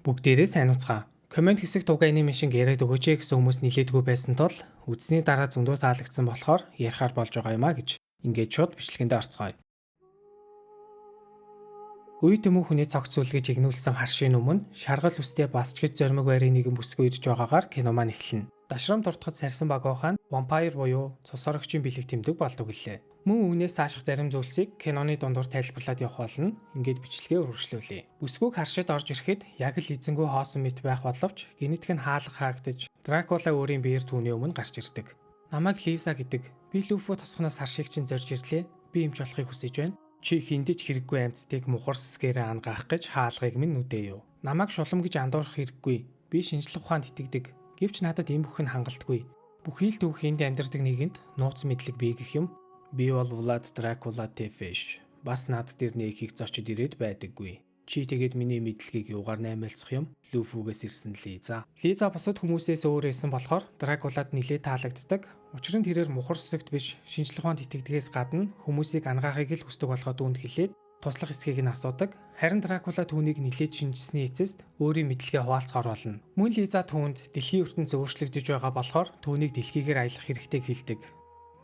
Бүгдээрээ сайн уцгаа. Comment хэсэг туг animation яриад өгөөч ээ гэсэн хүмүүс нилээдгүй байсан тул үзсний дараа зөндөө таалагдсан болохоор ярихаар болж байгаа юм а гэж. Ингээд шууд бичлэгэндээ орцгоё. Үе төмөн хүний цогц сүлгэж игнүүлсэн харшийн өмнө шаргал үстэй бас ч гэж зоримог байрын нэгэн бүсгүй ирж байгаагаар кино маань эхэлнэ. Дашрам дуртахад сарсан багуухан вампайр буюу цус сорогчийн бэлэг тэмдэг болдог гэлээ. Мөн үүнээс цааших зарим зүйлсийг киноны дундуур тайлбарлаад явах болно. Ингээд бичлэгээ үргэлжлүүлье. Бүсгүйг харшид орж ирэхэд яг л эзэнгүй хоосон мэт байх боловч генетик нь хаалга хаагдаж Дракула өөрийн биеэр түүний өмнө гарч ирдэг. Намайг Лиза гэдэг. Би Люфо тосгоноос харшиг чинь зорж ирлээ. Би эмч болохыг хүсэж байна. Чи хиндэж хэрэггүй амьтдыг мухар сүсгээрээ ангаах гэж хаалгыг минь нүдээё. Намайг шулам гэж андуурах хэрэггүй. Би шинжлэх ухаанд итгэдэг. Гэвч надад энэ бүх нь хангалтгүй. Бүхий л түүх энд амьдардаг нэгэнд нууц мэдлэг бий гэх юм. Би бол Влад Дракула Тефеш. Бас над дээр нэг их зочид ирээд байдаггүй. Чи тэгээд миний мэдлэгийг юугаар наймаалцах юм? Люфүгээс ирсэн Лиза. Лиза бусад хүмүүсээс өөр байсан болохоор Дракулад нилээд таалагддаг. Учир нь тэрээр мухар сүсэгт биш, шинжлэх ухаанд итгэдгээс гадна хүмүүсийг ангаахыг л хүсдэг болохоо түүнд хэлээд туслах эсхийг нь асуудаг. Харин Дракула түүнийг нилээд шинжсэний эцэст өөрийн мэдлэгээ хуваалцахаар болно. Мөн Лиза түүнд дэлхийн ертөнц өөрчлөгдөж байгаа болохоор түүнийг дэлхийгээр аялах хэрэгтэйг хэлдэг.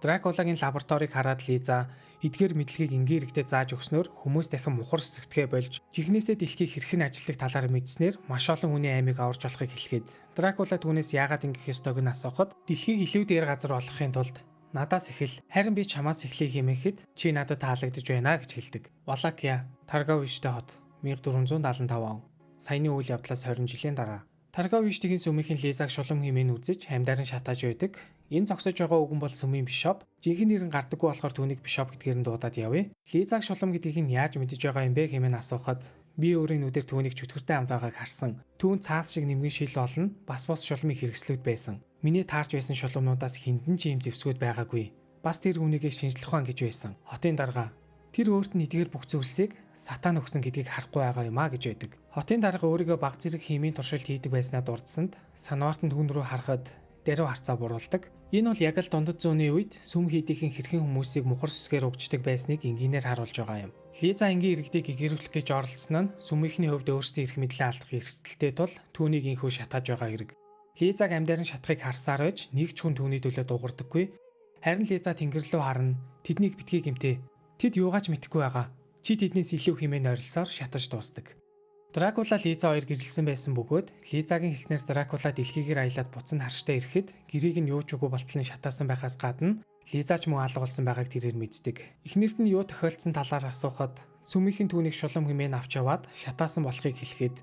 Дракулагийн лабораторийг хараад Лиза эдгээр мэдлэгийг энгийн иргэдэд зааж өгснөөр хүмүүс дахин мухар сүсэгдэхээ болж жинхнээсээ дэлхийг хэрхэн ажиллах талаар мэдснээр маш олон хүний амийг аварч болохыг хэлэхэд Дракула түүнээс яагаад ингэх ёстойг нь асуухад дэлхийг илүү дээр газар болгохын тулд надаас эхэл, харин би чамаас эхлэе хэмээхэд чи надад таалагдж байна гэж хэлдэг. Валакия, Таргавиштэй хот, 1475 он. Саяны үйл явдлаас 20 жилийн дараа. Таргавиштийн сүмийнхэн Лизаг шулам хэмээн үзэж амьдаар нь шатааж байдаг. Энэ зогсож байгаа үгэн бол сүмийн бишоп. Жинхэнэ нэр нь гардаггүй болохоор түүнийг бишоп гэдгээр нь дуудаад явъя. Лизаг шулам гэдгийг нь яаж мэдэж байгаа юм бэ хэмээн асуухад би өөрийн нүдээр түүнийг чөтгөртэй амт байгааг харсан. Түүн цаас шиг нэмгэн шил болно. Бас бос шулмын хэрэгслүүд байсан. Миний таарч байсан шулуумнуудаас хиндэн ч ийм зэвсгүүд байгаагүй. Бас тэр хүнийгээ шинжлэх ухаан гэж байсан. Хотын дарга тэр өөрт нь эдгээр бүх зүйлсийг сатан өгсөн гэдгийг харахгүй байгаа юм а гэж байдаг. Хотын дарга өөрийгөө баг зэрэг химийн туршилт хийдэг байснаа дурдсанд Санвартан түүн рүү харахад даруй харцаа буруулдаг. Энэ бол яг л дундад зууны үед сүм хийдийнхэн хэрхэн хүмүүсийг мухар сүсгээр угждаг байсныг энгийнээр харуулж байгаа юм. Лиза энгийн иргэдийг гэгэрүүлэх гэж оролдсон нь сүмийнхний хувьд өөрсдийн эрх мэдлээ алдах эрсдэлтэй тул түүнийг инхүү шатааж байгаа хэрэг. Лизаг амьдаар нь шатахыг харсаар байж нэг ч хүн түүний төлөө дуугардаггүй. Харин Лиза тэнгэр лүү харна. Тэднийг битгий гэмтээ. Тэд юугаач мэдэхгүй байгаа. Чи тэднээс илүү хэмээн орилсоор шатаж дуустдаг. Дракула Лиза хоёр гэрэлсэн байсан бөгөөд Лизагийн хэлснээр Дракула дэлхийгээр аялаад буцан харштай ирэхэд гэрийг нь юу ч үгүй болтол нь шатаасан байхаас гадна Лиза ч мөн алга болсон байгааг тэрээр мэддэг. Эхнэрт нь юу тохиолдсон талаар асуухад сүмийнхэн түүнийг шулам хэмээн авч яваад шатаасан болохыг хэлэхэд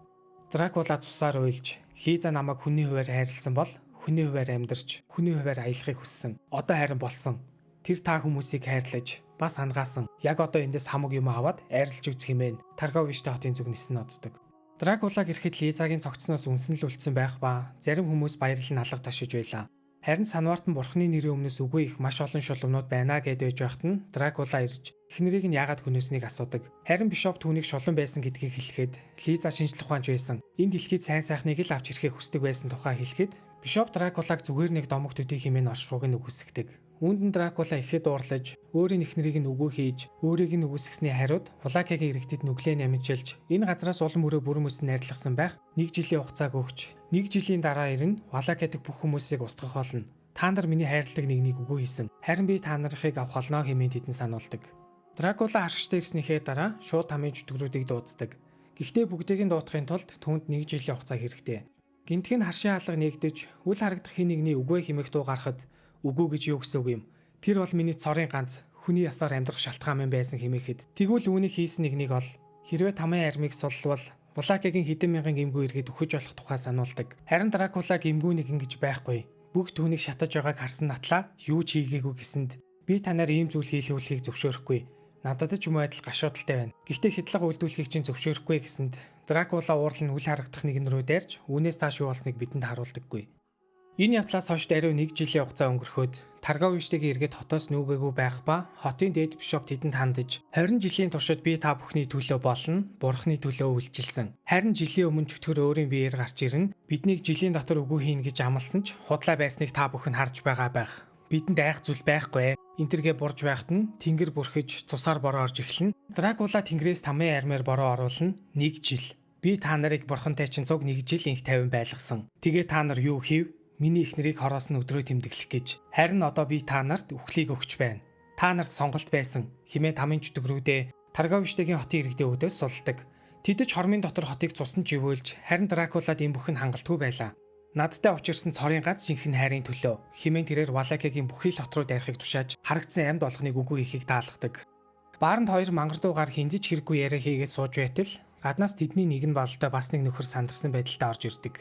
Дракула цусаар уйлж Лиза намайг хүний хувиар хайрлсан бол хүний хувиар амьдарч хүний хувиар аялахыг хүссэн. Одоо харин болсон. Тэр та хүмүүсийг хайрлаж бас ангаасан. Яг одоо эндээс хамаг юм аваад айрлж үзэх хэмээн Тарговиштэй хотын зүг нисэн оддог. Дракулаг ирэхэд Лизагийн цогцсноос үнсэн л үлдсэн байх ба зарим хүмүүс баярлал нь алга ташиж байлаа. Харин Санвартан бурхны нэрийн өмнөөс үгүй их маш олон шулуумнууд байна гэд байж байхад нь Дракула ирж эхнэрийг нь яагаад хөнөөснийг асуудаг. Харин Бишоп түүнийг шулан байсан гэдгийг хэлэхэд Лиза шинжлэх ухаанч байсан. Энэ дэлхийд сайн сайхныг л авч ирэхийг хүсдэг байсан тухай хэлэхэд Бишоп Дракулаг зүгээр нэг домог төдий хэмээн оршихуйг нь үгүйсгэдэг. Үүнд нь Дракула ихэд уурлаж, өөрийн эхнэрийг нь үгүй хийж, өөрийг нь үгүйсгэсний хариуд Валакиагийн иргэдэд нүглээ намжилж, энэ газраас улам өрөө бүрэн мөс найрлахсан байх нэг жилийн хугацааг өгч, нэг жилийн дараа ирнэ Валакиа дэх бүх хүмүүсийг устгах болно. Та нар миний хайрладаг нэгнийг үгүй хийсэн. Харин би та нарыг авах болно хэмээн тэдэнд сануулдаг. Дракула харштай ирснийхээ дараа шууд тамын чөтгөрүүдийг дууддаг. Гэхдээ бүгдийг нь дуудахын тулд түүнд нэг жилийн хугацаа хэрэгтэй. Гинтг нь харшийн алга нэгдэж, үл харагдах хин нэгний үгүй хэмээх дуу гарахад үгүй гэж юу гэсэн үг юм? Тэр бол миний цорын ганц хүний ясаар амьдрах шалтгаан минь байсан хэмээхэд тэгвэл үүнийг хийсэн нэгнийг ол хэрвээ тамын армийг суллвал Валакиагийн хэдэн мянган гэмгүй иргэд үхэж болох тухай сануулдаг. Харин Дракула гэмгүй нэгэн гэж байхгүй. Бүх түүнийг шатаж байгааг харсан натлаа юу ч хийгээгүй гэсэнд би танаар ийм зүйл хийлгүүлэхийг зөвшөөрөхгүй. Надад ч юм уу адил гашуудалтай байна. Гэхдээ хядлага үйлдүүлэхийг чинь зөвшөөрөхгүй гэсэнд Дракула уурлан үл харагдах нэгэн рүү дайрч үүнээс цааш юу болсныг бидэнд харуулдаггүй. Энэ явдлаас хойш даруй нэг жилийн хугацаа өнгөрөхөд Тарговиштийн иргэд хотоос нүүгээгүй байх ба хотын дээд бишоп тэдэнд хандаж 20 жилийн туршид би та бүхний төлөө болно, бурхны төлөө үйлчилсэн. Харин жилийн өмнө чөтгөр өөрийн биеэр гарч ирнэ. Биднийг жилийн дотор үгүй хийнэ гэж амласан ч худлаа байсныг та бүхэн харж байгаа байх. Бидэнд айх зүйл байхгүй. Энтергээ бурж байхад нь тэнгэр бүрхэж цусаар бороо орж эхэлнэ. Дракула тэнгэрээс тамын армиар бороо оруулна. 1 жил. Би та нарыг бурхантай чинь цуг 1 жил инх тайван байлгасан. Тэгээ та нар юу хийв? Миний эхнэрийг хороос нь өдрөө тэмдэглэх гэж. Харин одоо би та нарт үхлийг өгч байна. Та нарт сонголт байсан. Химээ тамын чөтгөрүүдээ Тарговиштэгийн хотын иргэдийн өвдөөс сулдаг. Тэд ч хормын дотор хотыг цуснд живүүлж, харин Дракулад энэ бүхэн хангалтгүй байлаа. Надтай учирсан цорын гац жинхэнэ хайрын төлөө химэн тэрээр Валакиагийн бүхий л хот руу дайрахыг тушааж, харагдсан амьд болгоныг үгүй хийхийг даалгадаг. Бааранд хоёр мангар дуугаар хиндэж хэрэггүй яриа хийгээд сууж байтал гаднаас тэдний нэг нь бололтой бас нэг нөхөр сандарсан байдалтай орж ирдэг.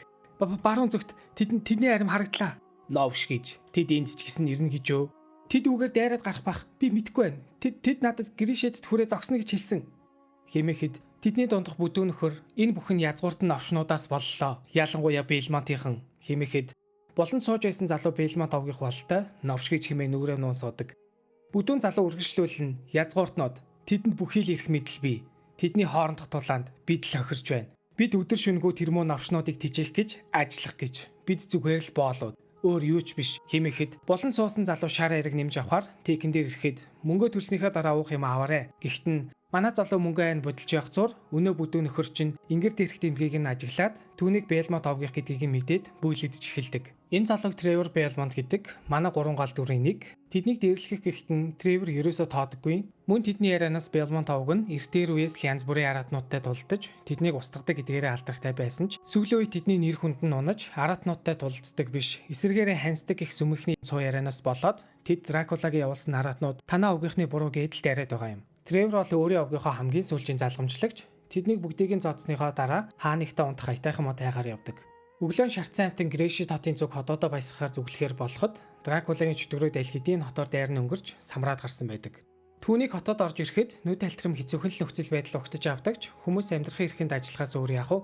Баруун зүгт тэдний арим харагдлаа. Новш гэж. Тэд энд ч гэсэн ирнэ гэж юу? Тэд үүгээр дайраад гарах бах. Би мэдэхгүй байна. Тэд надад Гришэдэд хүрээ зогсно гэж хэлсэн. Хэмээхэд тэдний дундах бүдүүн нөхөр энэ бүхэн язгуурт нь овшнуудаас боллоо. Ялангуяа Белмонтийнхан хэмээхэд болон сууж байсан залуу Белмонт овгийнх бололтой новш гэж хэмээн нүрээ нуун суудаг. Бүдүүн залуу үргэлжлүүлнэ. Язгууртнууд тэдэнд бүхий л эрх мэдэл бий. Тэдний хоорондох тулаанд бид л хохирч байна. Бид өдөр шөнөгүй тэр муу новшнуудыг тижээх гэж ажиллах гэж. Бид зүгээр л боолууд. Өөр юу ч биш хэмээхэд болон суусан залуу шар ариг нэмж авахар текэн дээр ирэхэд мөнгөө төлснийхөө дараа уух юм аваарэ. Гэхдээ нь манай залуу мөнгөө айн будилж явах зур өнөө бүдүүн нөхөр чинь ингэр дээрх тэмдгийг нь ажиглаад түүнийг Белмонт овгийнх гэдгийг нь мэдээд бүйлэгдэж эхэлдэг. Энэ залууг Тревор Белмонт гэдэг манай гурван гол дүрийн нэг. Тэднийг дээрлэхэх гэхэд нь Тревор ерөөсөө тоодоггүй. Мөн тэдний ярианаас Белмонт овг нь эртээр үеэс л янз бүрийн аратнуудтай тулдаж тэднийг устгадаг гэдгээрээ алдартай байсан ч сүүлийн үед тэдний нэр хүнд нь унаж аратнуудтай тулалддаг биш. Эсвэргээрээ ханьсдаг гэх сүмийнхний цуу ярианаас болоод тэд Дракулагийн явуулсан аратнууд танаа овгийнхны буруу гэдэл дайраад байгаа юм. Тревор бол өөрийн овгийнхоо хамгийн сүүлчийн залгамжлагч. Тэднийг бүгдийг нь зодсныхоо дараа хаанигтай унтах аятайхан мод хайгаар явдаг. Өглөө нь шарцсан амтан Грэши хотын зүг хотоодоо баясгахаар зүглэхээр болоход Дракулагийн чөтгөрөө аль хэдийн хотоор дайран өнгөрч самраад гарсан байдаг. Түүнийг хотод орж ирэхэд нүд альтрам хэцүүхэн л нөхцөл байдал угтаж авдагч хүмүүс амьдрахын эрхэнд ажиллахаас өөр яах вэ?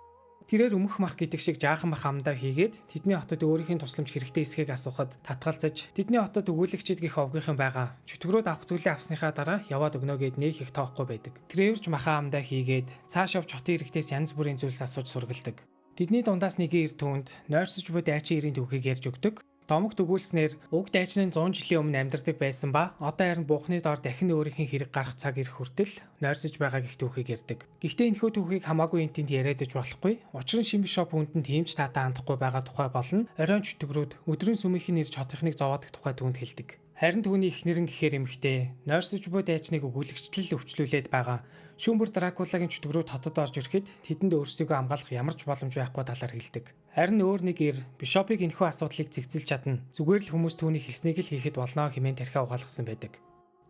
Тэрээр өмөх мах гэдэг шиг жаахан мах амдаа хийгээд тэдний хотод өөрийнх нь тусламж хэрэгтэй эсхийг асуухад татгалзаж тэдний хотод өгүүлэгчид гих овгийнхан байгаа. Чөтгөрөөд авах зүйлээ авсныхаа дараа яваад өгнө гэд нэх их тоохгүй байдаг. Тревэрч маха амдаа хийгээд цааш явж хотын иргэдээс янз бүрийн зүйлс асууж сургалдаг. Тэдний дундаас нэгэн эр түүнд нойрсож буй дайчин эрийн түүхийг ярьж өгдөг. Домогт өгүүлснээр уг дайчин нь 100 жилийн өмнө амьдардаг байсан ба одоо харин буухны доор дахин өөрийнх нь хэрэг гарах цаг ирэх хүртэл нойрсож байгаа гэх түүхийг ярьдаг. Гэхдээ энэхүү түүхийг хамаагүй энэ тэнд яриад иж болохгүй. Учир нь Шимбишоп хүнд нь тийм ч таатай хандахгүй байгаа тухай болно. Оройн чөтгөрүүд өдрийн сүмийнх нь ирж хотынхныг зовоодог тухай түүнд хэлдэг. Харин түүний эхнэр нь гэхээр эмэгтэй нойрсож буй дайчныг өгүүлэгчтэл өвчлүүлээд байгаа. Шүүмбэр Дракулагийн чөтгөрүүд хотод орж ирэхэд тэдэнд өөрсдийгөө хамгаалах ямар ч боломж байхгүй талаар хэлдэг. Харин өөр нэг эр Бишопыг энэхүү асуудлыг зэгцэлж чадна. Зүгээр л хүмүүс түүний хэлснийг л хийхэд болно хэмээн тархиа угаалгасан байдаг.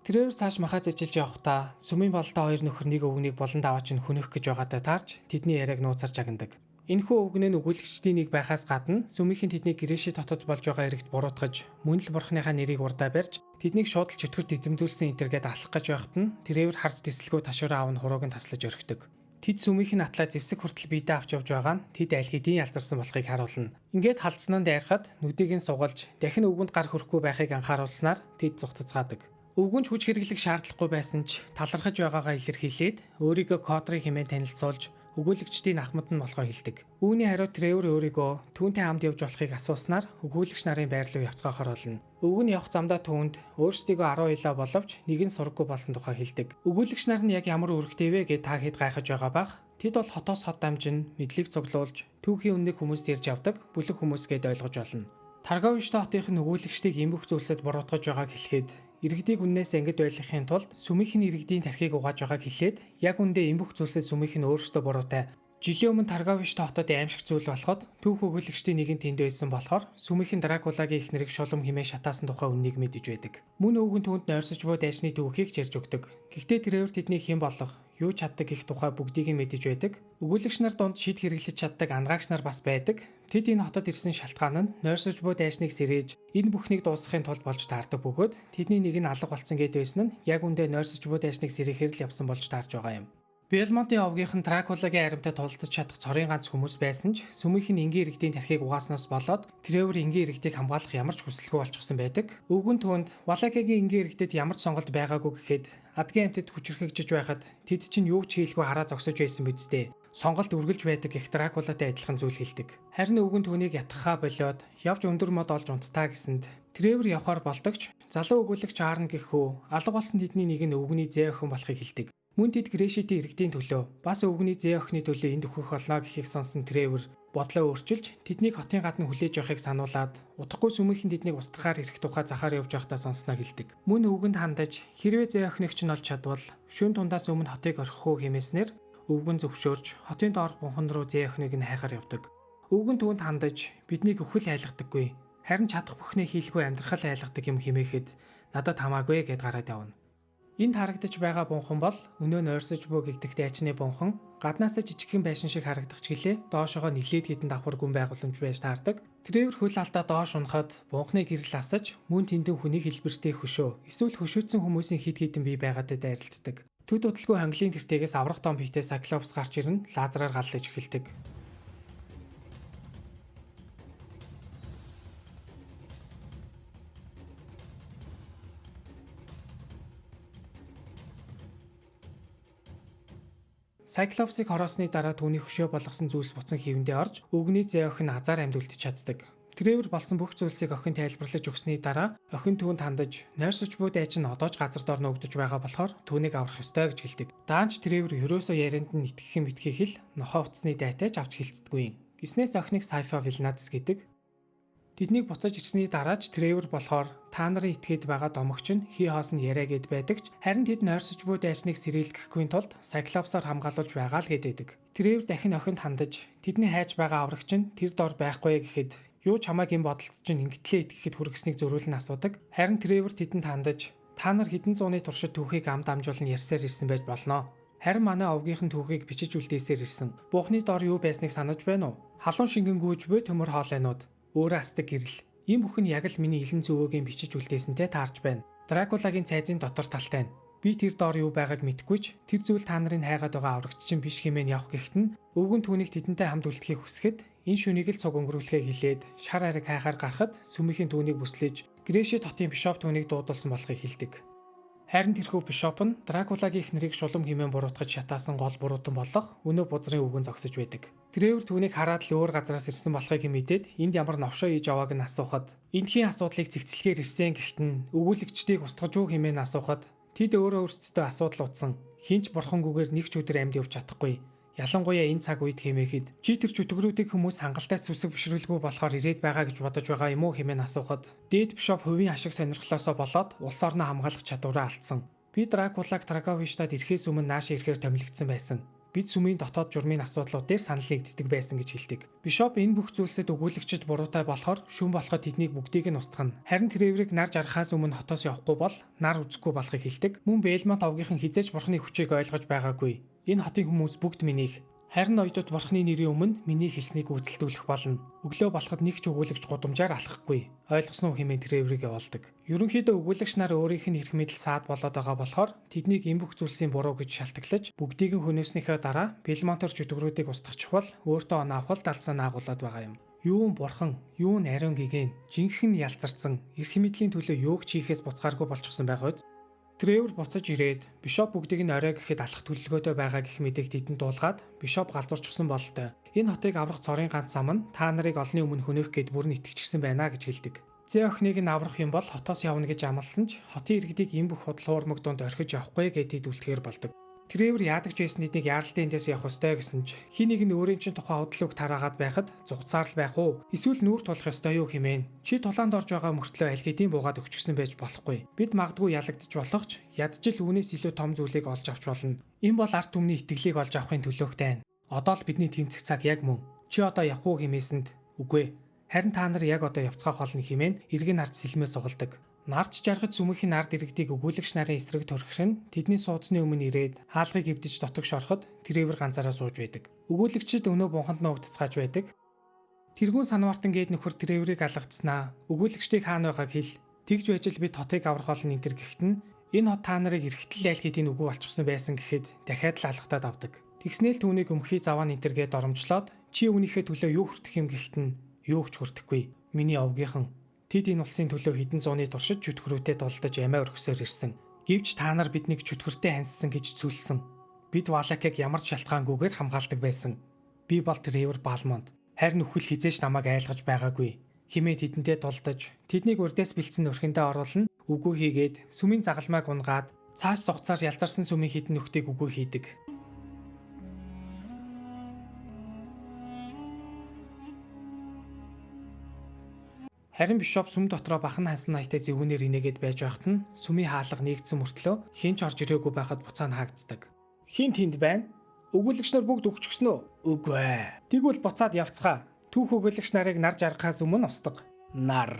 Тэрээр цааш махаа зэжилж явахдаа сүмийн бололтой хоёр нөхөр нэг өвгнийг болон даваач нь хөнөөх гэж байгаатай таарч тэдний яриаг нууцаар чагнадаг. Энэхүү өвгөн нь өгүүлэгчдийн нэг байхаас гадна сүмийнхэн тэднийг Грэши хотод болж байгаа эрэгт буруутгаж мөн л бурхныхаа нэрийг урдаа барьж тэднийг шууд л чөтгөрт эзэмдүүлсэн энтергээд алах гэж байхад нь Тревор харж тэсэлгүй ташуураа аав нь хурууг нь таслаж орхидог. Тэд сүмийнх нь атлаа зэвсэг хүртэл биедээ авч явж байгаа нь тэд аль хэдийн ялзарсан болохыг харуулна. Ингээд халдсан нь дайрахад нүдийг нь сугалж дахин өвгөнд гар хүрэхгүй байхыг анхааруулснаар тэд зүхтацгаадаг. Өвгөн ч хүч хэрэглэх шаардлагагүй байсан ч талархаж байгаагаа илэрхийлээд өөрийгөө Кодрын хэмээн танилцуулж өгүүлэгчдийн ахмад нь болохоо хэлдэг. Үүний хариу Тревор өөрийгөө түүнтэй хамт явж болохыг асууснаар өгүүлэгч нарын байр руу явцгаахаар болно. Өвгөн нь явах замдаа түүнд өөрсдийгөө 10 илаа боловч нэг нь сураггүй болсон тухай хэлдэг. Өгүүлэгч нар нь яг ямар үүрэгтэй вэ гэж та хэд гайхаж байгаа бах. Тэд бол хотоос хот дамжин мэдлэг цуглуулж түүхийн үннийг хүмүүст ярьж авдаг бүлэг хүмүүс гэд ойлгож олно. Тарговишто хотынх нь өгүүлэгчдийг эмбэх зүйлсэд буруутгаж байгааг хэлэхэд иргэдийг үннээс ангид байлгахын тулд сүмийнх нь иргэдийн тархийг угааж байгааг хэлээд яг үндэ эмбэх зүйлсэд сүмийнх нь өөрсдөө буруутай. Жилийн өмнө Тарговишто хотод аимшиг зүйл болоход түүх өгүүлэгчдийн нэгэн тэнд байсан болохоор сүмийнх нь Дракулагийн эхнэрийг шулам хэмээн шатаасан тухай үннийг мэдэж байдаг. Мөн өвгөн түүнд нойрсож буй дайчны түүхийг ч ярьж өгдөг. Гэхдээ тэрээр тэднийг хэн болох, юу чаддаг гэх тухай бүгдийг нь мэдэж байдаг. Өгүүлэгч нар дунд шид хэрэглэж чаддаг ангаагч нар бас байдаг. Тэд энэ хотод ирсэн шалтгаан нь нойрсож буй дайчныг сэрээж энэ бүхнийг дуусгахын тулд болж таардаг бөгөөд тэдний нэг нь алга болсон гэд байсан нь яг үндэ нойрсож буй дайчныг сэрээхээр л явсан болж таарж байгаа юм. Белмонтын овгийнх нь Дракулагийн аримтай тулалдаж чадах цорын ганц хүмүүс байсан ч сүмийнх нь энгийн иргэдийн тархийг угааснаас болоод Тревор энгийн иргэдийг хамгаалах ямар ч хүсэлгүй болчихсон байдаг. Өвгөн түүнд Валакиагийн энгийн иргэдэд ямар ч сонголт байгаагүй гэхэд адгийн амьтад хүчрхэгжиж байхад тэд чинь юу ч хийлгүй хараа зогсож байсан биз дээ. Сонголт үргэлж байдаг гэх Дракулатай адилхан зүйл хэлдэг. Харин өвгөн түүнийг ятгахаа болиод явж өндөр мод олж унттаа гэсэнд Тревор явхаар болдогч залуу өгүүлэгч Арн гэх хүү алга болсон тэдний нэг нь өвгөний зээ охин болохыг хэлдэг. Мөн тэд Грэшитийн иргэдийн төлөө бас өвгөний зээ охины төлөө энд өөхөх болно гэхийг сонсон Тревор бодлоо өөрчилж тэднийг хотын гадна хүлээж явахыг сануулад удахгүй сүмийнхэн тэднийг устгахаар ирэх тухай захаар явж байхдаа сонсноо хэлдэг. Мөн өвгөнд хандаж хэрвээ зээ охиныг чинь олж чадвал шөнө дундаас өмнө хотыг орхих уу хэмээснээр өвгөн зөвшөөрч хотын доорх бунхан руу зээ охиныг нь хайхаар явдаг. Өвгөн түүнд хандаж биднийг үхэл айлгадаггүй. Харин чадах бүхнээ хийлгүй амьдрах л айлгадаг юм химээхэд надад хамаагүй гэд гараад явна. Энд харагдаж байгаа бунхан бол өнөө нь ойрсож буй гэгдэх дайчны бунхан гаднаасаа жижигхэн байшин шиг харагдах ч гэлээ доошогоо нилээд хэдэн давхар гүн байгууламж байж таардаг. Тревор хөл алдаа доош унахад бунхны гэрэл асаж мөн тэндэн хүний хэлбэртэй хөшөө эсвэл хөшөөдсөн хүмүүсийн хэд хэдэн бие байгаатай дайралтдаг. Төд удалгүй хонглын тэртээгээс аврах том биетэй Cyclops гарч ирэн лазераар галлаж эхэлдэг. Cyclops-ыг хороосны дараа түүний хөшөө болгосон зүйлс буцан хэвэндээ орж өвгөний зээ охин азар амьд үлдэж чаддаг. Тревор болсон бүх зүйлсийг охин тайлбарлаж өгсөний дараа охин түүнд хандаж нойрсож буй дайчин одоо ч газар дор нуугдаж байгаа болохоор түүнийг аврах ёстой гэж хэлдэг. Даанч Тревор ерөөсөө ярианд нь итгэх юм битгий хэл нохоо утасны дайтай ч авч хилцдэггүй юм. Гиснээс охиныг Сайфа Вилнадс гэдэг. Тэднийг буцаж ирсний дараа ч Тревор болохоор та нарын итгээд байгаа домогч нь хий хоос нь яриа гэд байдаг ч харин тэд нойрсож буй дайчныг сэрээлгэхгүй тулд Cyclops-оор хамгаалуулж байгаа л гэдэг. Тревор дахин охинд хандаж тэдний хайж байгаа аврагч нь тэр дор байхгүй гэхэд юу ч хамааг юм бодолд чинь ингэтлээ итгэхэд хүргэснийг зөрүүлэн асуудаг. Харин Тревор тэдэнд хандаж та нар хэдэн зууны туршид түүхийг ам дамжуулан ярьсаар ирсэн байж болно. Харин манай овгийнхэн түүхийг бичиж үлдээсээр ирсэн. Буухны дор юу байсныг санаж байна уу? Халуун шингэн гүйж буй төмөр хоолойнууд. Өөрөө астаг гэрэл. Энэ бүхэн яг л миний илэн зүвөөгийн бичиж үлдээсэнтэй таарч байна. Дракулагийн цайзын дотор талтай нь. Би тэр дор юу байгааг мэдэхгүй ч тэр зүйл та нарын хайгаад байгаа аврагч чинь биш хэмээн явах гэхэд нь өвгөн түүнийг тэдэнтэй хамт үлдэхийг хүсэхэд энэ шүнийг л цуг өнгөрүүлэхээ хэлээд шар хариг хайхаар гарахад сүмийнхэн түүнийг бүслэж Грэшит хотын бишоп түүнийг дуудулсан болохыг хэлдэг. Харин тэрхүү бишоп нь Дракулагийн эхнэрийг шулам хэмээн буруутгаж шатаасан гол буруутан болох өнөө бузрын өвгөн зогсож байдаг. Тревор түүнийг хараад л өөр газараас ирсэн болохыг мэдээд энд ямар новшоо хийж авааг нь асуухад эндхийн асуудлыг зэгцлэхээр ирсэн гэхэд нь өгүүлэгчдийг устгаж уу хэмээн асуухад тэд өөрөө өөрсдөдөө асуудал утсан. Хинч бурхангүйгээр нэг ч өдөр амьд явж чадахгүй. Ялангуяа энэ цаг үед хэмээхэд чи тэр чөтгөрүүдийг хүмүүс хангалттай сүсэг бишрэлгүй болохоор ирээд байгаа гэж бодож байгаа юм уу хэмээн асуухад дээд бишоп хувийн ашиг сонирхлоосоо болоод улс орноо хамгаалах чадвараа алдсан. Би Дракулаг Траговиштад ирэхээс өмнө нааш ирэхээр томилогдсон байсан. Бид сүмийн дотоод журмын асуудлууд дээр санал нэгддэг байсан гэж хэлдэг. Бишоп энэ бүх зүйлсэд өгүүлэгчд буруутай болохоор шүн болоход тэднийг бүгдийг нь устгана. Харин Треворыг нар жаргахаас өмнө хотоос явахгүй бол нар үзэхгүй болохыг хэлдэг. Мөн Белмонт овгийнхан хизээж бурхны хүчийг ойлгож байгаагүй. Энэ хотын хүмүүс бүгд минийх. Харин оёдод бурхны нэрийн өмнө миний хэлснийг үйлдэлтүүлэх болно. Өглөө болоход нэг ч өгүүлэгч гудамжаар алхахгүй. Ойлгосон уу хэмээн Треворыг явуулдаг. Ерөнхийдөө өгүүлэгч нар өөрийнх нь эрх мэдэл саад болоод байгаа болохоор тэднийг энэ бүх зүйлсийн буруу гэж шалтгаглаж бүгдийг нь хөнөөснийхөө дараа Белмонтор чөтгөрүүдийг устгахчвал өөртөө оноо авах далсаа наагуулад байгаа юм. Юу нь бурхан, юу нь ариун гигэн, жинхэнэ ялзарсан, эрх мэдлийн төлөө юу ч хийхээс буцааргүй болчихсон байгаа биз? Тревор буцаж ирээд Бишоп бүгдийг нь орой гэхэд алах төлөвлөгөөтэй байгаа гэх мэтээг тэдэнд дуулгаад Бишоп галзуурчихсан бололтой. Энэ хотыг аврах цорын ганц зам нь та нарыг олонний өмнө хөнөөх гээд бүрэн итгэжсэн байна гэж хэлдэг. Зээ охиныг нь аврах юм бол хотоос явна гэж амласан ч хотын иргэдийг энэ бүх худал хуурмаг дунд орхиж явахгүй гээд тэд үлдэхээр болдог. Тревор яадаг ч байсан тэднийг яаралтай эндээс явах ёстой гэсэн ч хин нэг нь өөрийн чинь тухай худлаг тараагаад байхад зугацаар л байх уу? Эсвэл нүүр тулах ёстой юу хэмээн. Чи тулаанд орж байгаа мөртлөө аль хэдийн буугаад өгчихсөн байж болохгүй. Бид магадгүй ялагдчих болох ч ядчил үүнээс илүү том зүйлийг олж авч болно. Энэ бол ард түмний итгэлийг олж авахын төлөөх дайн. Одоо л бидний тэмцэх цаг яг мөн. Чи одоо явах уу хэмээсэнд үгүй. Харин та нар яг одоо явцгаах болно хэмээн эргэн харж сэлмээ сугалдаг. Нарч жаргаж сүмийнхэн ард иргэдийг өгүүлэгч нарын эсрэг төрхөр нь тэдний суудсны өмнө ирээд хаалгыг эвдэж дотогш ороход Тревор ганцаараа сууж байдаг. Өгүүлэгчид өнөө бунханд нуугдцгааж байдаг. Тэргүүн санвартан гээд нөхөр Треворыг алгацснаа. Өгүүлэгчдийг хаана байгааг хэл. Тэгж байж л бид хотыг аврах болно энэ төр гэхэд нь энэ хот та нарыг эргэтэл айл хэдийн үгүй болчихсон байсан гэхэд дахиад л алгатаад авдаг. Тэгснээл түүнийг өмхий заваан энэ төр гээд доромжлоод чи үүнийхээ төлөө юу хүртэх юм гэхэд нь юу ч хүртэхгүй. Миний овгийнхан Тэд энэ улсын төлөө хэдэн зууны туршид чөтгөрүүтэй тулдаж амиа өргөсөөр ирсэн. Гэвч та нар биднийг чөтгөртэй ханссан гэж зүйлсэн. Бид Валакыг ямар ч шалтгаангүйгээр хамгаалдаг байсан. Би бол Тревор Балмонд. Харин үхэл хизээч намайг айлгаж байгаагүй. Химээ тэдэнтэй тулдаж, тэднийг урдаас бэлдсэн өрхөндөө оруулна. Үгүй хийгээд сүмийн загалмайг унгаад цааш зугацаар ялзарсан сүмийн хэдэн нөхдийг үгүй хийдэг. Харин Бишоп сүм дотроо бахан хансан наятай зэвүүнээр инээгээд байж байхад нь сүмийн хаалга нээгдсэн мөртлөө хэн ч орж ирээгүй байхад буцаа нь хаагддаг. Хэн тэнд байна? Өгүүлэгч нар бүгд өгчихсөн үү? Үгүй ээ. Тэгвэл буцаад явцгаа. Түүх өгүүлэгч нарыг нар жаргахаас өмнө устга. Нар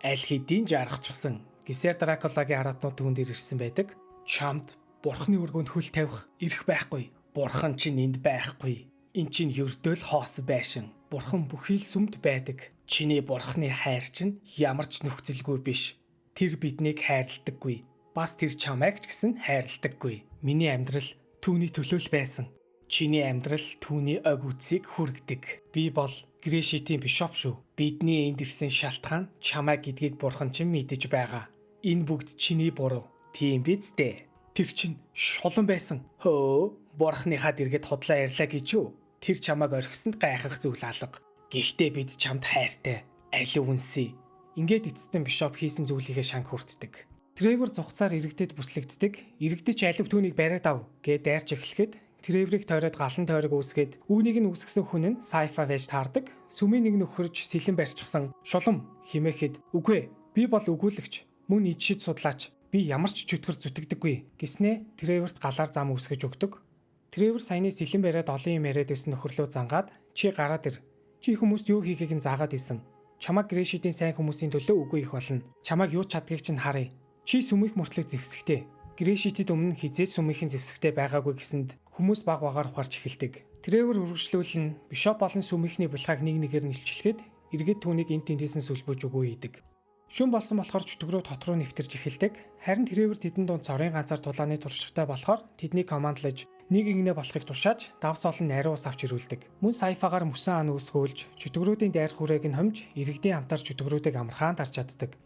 аль хэдийн жаргачихсан. Гисээр Дракулагийн хараатнууд түүн дээр ирсэн байдаг. Чамд бурхны өргөнд хөл тавих эрх байхгүй. Бурхан чинь энд байхгүй. Эн чинь ердөө л хоосон байшин. Бурхан бүхий л сүмд байдаг. Чиний бурхны хайр чинь ямар ч нөхцөлгүй биш. Тэр биднийг хайрладаггүй. Бас тэр чамайг ч гэсэн хайрладаггүй. Миний амьдрал түүний төлөө л байсан. Чиний амьдрал түүний ог үтсийг хүргэдэг. Би бол Грэшитийн бишоп шүү. Бидний энд ирсэн шалтгаан чамайг гэдгийг бурхан чинь мэдэж байгаа. Энэ бүгд чиний буруу. Тийм биз дээ. Тэр чинь шулан байсан. Хөө, бурхныхаа дэргэд худлаа ярьлаа гэж юу? Тэр чамайг орхисонд гайхах зүйл алга. Гэхдээ бид чамд хайртай. Алив үнсий. Ингээд эцэст нь бишоп хийсэн зүйлийнхээ шанх хүртдэг. Тревор зугацаар иргэдэд бүслэгддэг. Иргэдэж алив түүнийг бариад ав гэж дайрч эхлэхэд Треврийг тойроод галан тойрог үүсгээд үүнийг нь үүсгэсэн хүн нь Сайфа байж таардаг. Сүмийн нэг нөхөрж сэлэн барьчихсан шулам химээхэд үгүй би бол өгүүлэгч мөн ид шид судлаач би ямар ч чөтгөр зүтгэдэггүй гэснээ Треворт галаар зам үүсгэж өгдөг. Тревор саяны сэлэн бариад олон юм яриад байсан нөхөрлөө зангаад чи гараад ир. Чи хүмүүст юу хийхийг нь заагаад исэн. Чамайг Грэшидийн сайн хүмүүсийн төлөө үгүй их болно. Чамайг юу чаддгийг чинь харъя. Чи сүмийнх мөртлөө зэвсэгтэй. Грэшитэд өмнө хизээж сүмийнхэн зэвсэгтэй байгаагүй гэсэнд хүмүүс баг багаар ухаарч эхэлдэг. Тревор үргэлжлүүлэн Бишоп болон сүмийнхний булхайг нэг нэгээр нь илчлэхэд иргэд түүнийг энт тэнтэйсэн сүлбөж үгүй хийдэг. Шүн болсон болохоор чөтгөрөө тот руу нэвтэрч эхэлдэг. Харин Тревор тэдэн дунд цорын ганцаар тулааны туршлагатай болохоор тэднийг командлаж нэг ингэнэ болохыг тушааж давс олон нариу ус авч ирүүлдэг. Мөн Сайфагаар мөсөн ан үүсгүүлж чөтгөрүүдийн дайр хүрээг нь хомж иргэдийн хамтаар чөтгөрүүдийг амархан тарч чаддаг.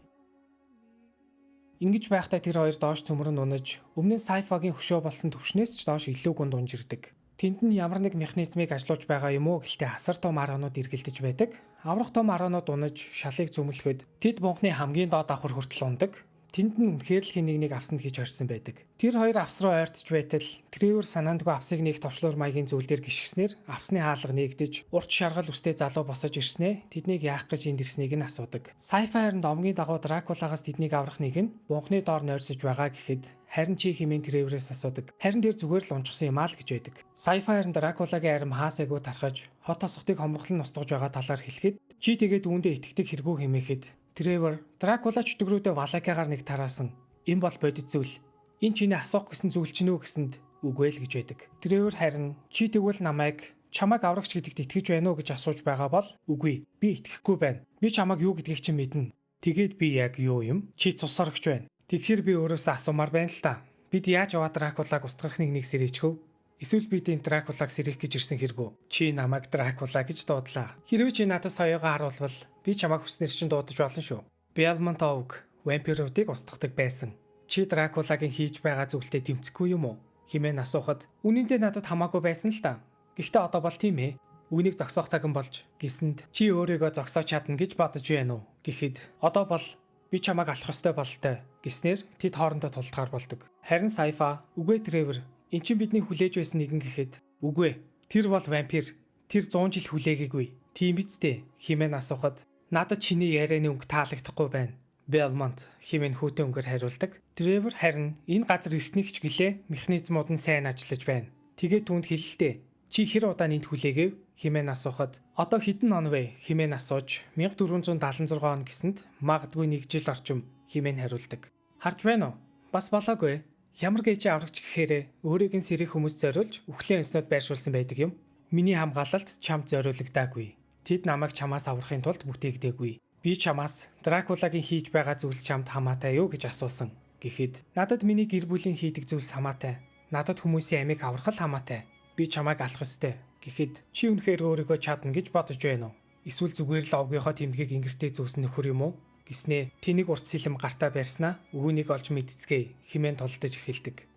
Ингэж байхдаа тэр хоёр доош цөмрөн унаж, өмнө нь Сайфагийн хөшөө болсон төвшнээс ч доош илүү гүнд унж ирдэг. Тэнд нь ямар нэг механизмыг ажилуулж байгаа юм уу гэлтэй асар том араанууд эргэлдэж байдаг. Аврах том араанууд унаж, шалыг зүмлэхэд тэд бунхны хамгийн доод давхар хүртэл унадаг. Тэнд нь үнэхээр л хин нэг нэг авсанд гэж хорьсон байдаг. Тэр хоёр авс руу ойртож байтал Тревор санаандгүй авсыг нэг товчлуур маягийн зүйл дээр гიშгснээр авсны хаалга нээгдэж, урт шаргал үстэй залуу босож ирснээ тэднийг яах гэж энд ирснийг нь асуудаг. Сайфа харин домгийн дагуу Дракулагаас тэднийг аврах нэг нь бунхны доор нойрсож байгаа гэхэд харин чи хэмээн Треворээс асуудаг. Харин тэр зүгээр л унжсан юм аа л гэж байдаг. Сайфа харин Дракулагийн арим хаасайгүй тархаж, хот тосготыг хомроглон устгаж байгаа талаар хэлэхэд чи тэгээд үүндээ итгэдэг хэрэгүү хэмээхэд Тревор Дракула чөтгөрүүдээ Валакагаар нэг тараасан. Энэ бол бодит зүйл. Энэ чиний асуух гэсэн зүйл чинь үү гэсэнд үгүй л гэж байдаг. Тревор харин чи тэгвэл намайг чамайг аврагч гэдэгт итгэж байна уу гэж асууж байгаа бол үгүй. Би итгэхгүй байна. Би чамайг юу гэдгийг чинь мэднэ. Тэгээд би яг юу юм? Чи цус сорогч байна. Тэгэхээр би өөрөөсөө асуумаар байна л та. Бид яаж яваа Дракулагг устгах нэг нэг сэрээчихв? Эсвэл бид энэ Дракулагг сэрэх гэж ирсэн хэрэгүү? Чи намайг Дракула гэж дуудлаа. Хэрвээ чи надад соёогоо харуулвал би чамайг хүснээр чинь дуудаж болно шүү. Белмонт овг вампируудыг устгадаг байсан. Чи Дракулагийн хийж байгаа зүйлтэй тэмцэхгүй юм уу? Химэн асуухад үнэндээ надад хамаагүй байсан л та. Гэхдээ одоо бол тийм ээ. Үүнийг зогсоох цаг нь болж гисэнд чи өөрийгөө зогсоож чадна гэж бодож байна уу? Гэхэд одоо бол би чамайг алах ёстой бололтой гэснээр тэд хоорондоо тулдгаар болдог. Харин Сайфа үгүй Тревор эн чинь бидний хүлээж байсан нэгэн гэхэд үгүй тэр бол вампир. Тэр 100 жил хүлээгээгүй. Тийм биз дээ хэмээн асуухад надад чиний ярианы өнгө таалагдахгүй байна. Белмонт хэмээн хүүтэн өнгөөр хариулдаг. Тревор харин энэ газар ирснийг ч гэлээ механизмууд нь сайн ажиллаж байна. Тэгээд түүнд хэлэлтэй. Чи хэр удаан энд хүлээгээв хэмээн асуухад одоо хэдэн он вэ хэмээн асууж 1476 он гэсэнд магадгүй 1 жил орчим хэмээн хариулдаг. Харж байна уу? Бас болоогүй. Ямар гэж аврагч гэхээрээ өөрийг нь сэрэх хүмүүс зориулж үхлийн өнснөд байршуулсан байдаг юм. Миний хамгаалалт чамд зориулагдаагүй. Тэд намайг чамаас аврахын тулд бүтээгдээгүй. Би чамаас Дракулагийн хийж байгаа зүйлс чамд хамаатай юу гэж асуусан. Гэхэд надад миний гэр бүлийн хийдэг зүйлс хамаатай. Надад хүмүүсийн амийг аврах л хамаатай. Би чамайг алах ёстой. Гэхэд чи үнэхээр өөрийгөө чадна гэж бодож байна уу? Эсвэл зүгээр л овгийнхоо тэмдгийг ингэртэй зүүсэн нөхөр юм уу? Гэснээ тэнийг урт сэлэм гартаа барьснаа үүнийг олж мэдцгээе хэмээн тулдаж эхэлдэг.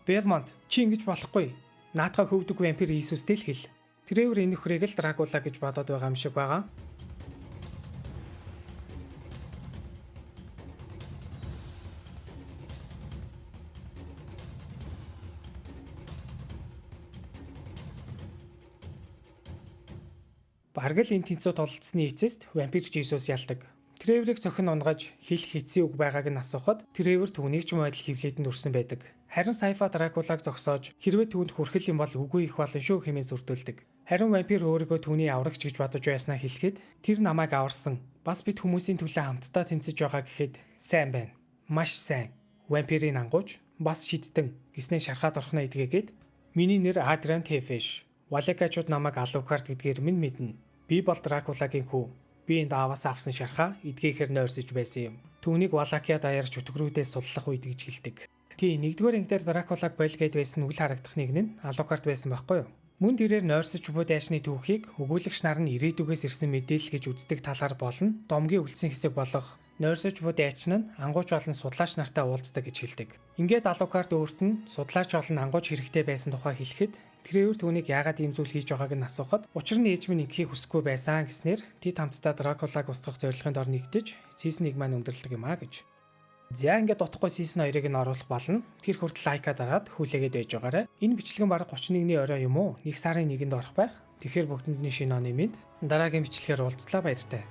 Белмонт чи ингэж болохгүй. Наатгаа хөвдөг вампир Иесустэй л хэл. Тревор энэ нөхрийг л Дракула гэж бодоод байгаа юм шиг байгаа. Бараг л энэ тэнцүү тулалдсны эцэст вампир Жисус ялдаг. Треворыг цохин унгаж хэлэх эцсийн үг байгааг нь асуухад Тревор түүнийг ч юм адил хевлээдэнд өрсөн байдаг. Харин Сайфа Дракулагг зогсоож хэрвээ түүнд хүрхэл юм бол үгүй их болно шүү хэмээн сүрдүүлдэг. Харин вампир өөрийгөө түүний аврагч гэж бодож байснаа хэлэхэд тэр намайг аварсан. Бас бид хүмүүсийн төлөө хамтдаа тэмцэж байгаа гэхэд сайн байна. Маш сайн. Вампирыг ангууж бас шидтэн гэснээ шархаад орхиноо эдгээгээд миний нэр Адриан Тэфеш. Валакачууд намайг Алукард гэдгээр минь мэднэ. Би бол Дракулагийн хүү. Би энд ааваас авсан шархаа эдгээхээр нойрсож байсан юм. Түүнийг Валакия даяар чөтгөрүүдээс суллах үед гэж хэлдэг. Тий, нэгдүгээр анги дээр Дракулаг боль гээд байсан үл харагдах нэг нь Алукард байсан байхгүй юу? Мөн тэрээр нойрсож буй дайчны түүхийг өгүүлэгч нар нь ирээдүгээс ирсэн мэдээлэл гэж үздэг талаар болно. Домгийн үлдсэн хэсэг болох нойрсож буй дайчин нь ангууч болон судлаач нартай уулздаг гэж хэлдэг. Ингээд Алукард өөрт нь судлаач болон ангууч хэрэгтэй байсан тухай хэлэхэд Тревор түүнийг яагаад ийм зүйл хийж байгааг нь асуухад учир нь ээж минь ингэхийг хүсэхгүй байсан гэснээр тэд хамтдаа Дракулагг устгах зорилгын дор нэгдэж season 1 маань өндөрлөдөг юм а гэж. За, ингээд удахгүй season 2-ыг нь оруулах болно. Тэр хүртэл like аа дараад хүлээгээд байж байгаарай. Энэ бичлэг нь бараг 31-ний орой юм уу? 1 сарын 1-нд орох байх. Тэгэхээр бүгдэнд нь шинэ оны мэнд. Дараагийн бичлэгээр уулзлаа, баяртай.